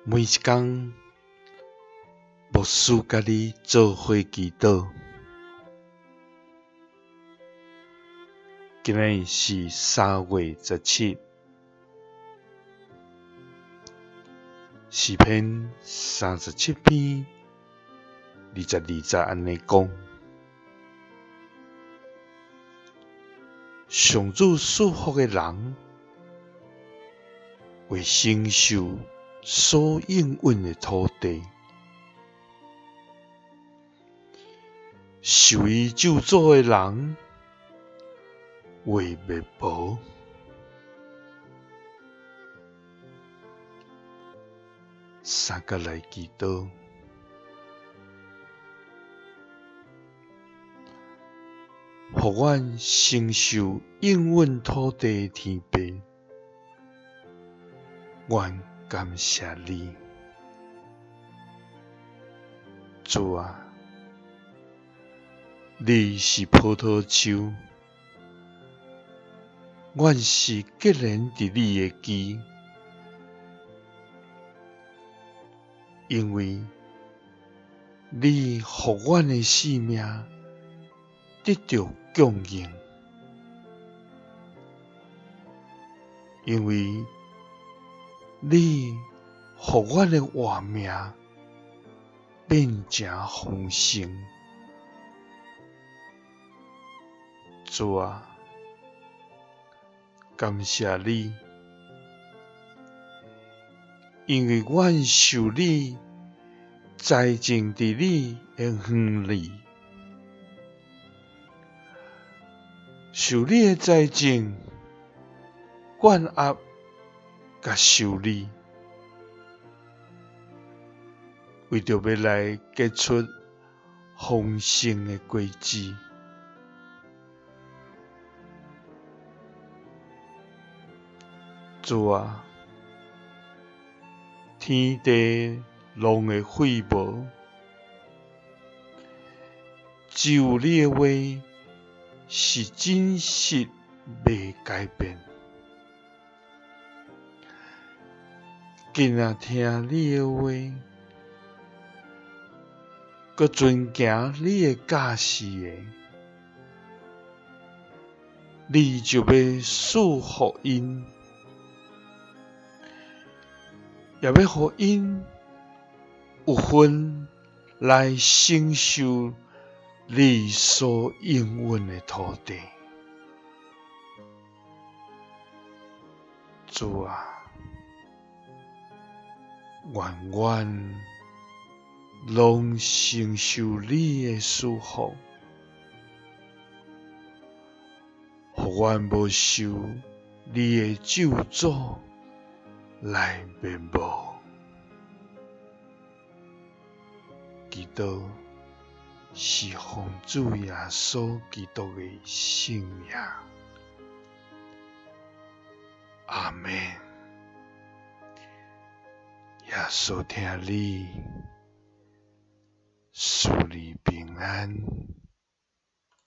每一工，牧師佮你做伙祈禱。今仔日是3月17，詩篇37篇22節按呢講：上主賜福的人，會承受所應允的土地；受伊咒詛的人，會滅亡。三角來祈禱，予阮承受應允土地的天父，阮感謝你，主啊，你是葡萄樹，阮是結連佇你的枝，因為你予阮的性命得著供應，因為你予阮的活命變成豐盛。主啊，感謝你，因為阮受你栽種佇你的園裡，受你的栽種、管轄佮修理，為著欲來結出豐盛的果子。主啊，天地攏會廢無，只有你的話是真實袂改變。囝仔聽你的話，閣遵行你的教示的，你就欲賜福𪜶，也欲予𪜶有份來承受你所應允的土地。主啊，願阮攏承受你的賜福，予阮無受你的咒詛來滅亡。祈禱是奉主耶穌基督的聖名。阿們。耶穌疼你，賜你平安。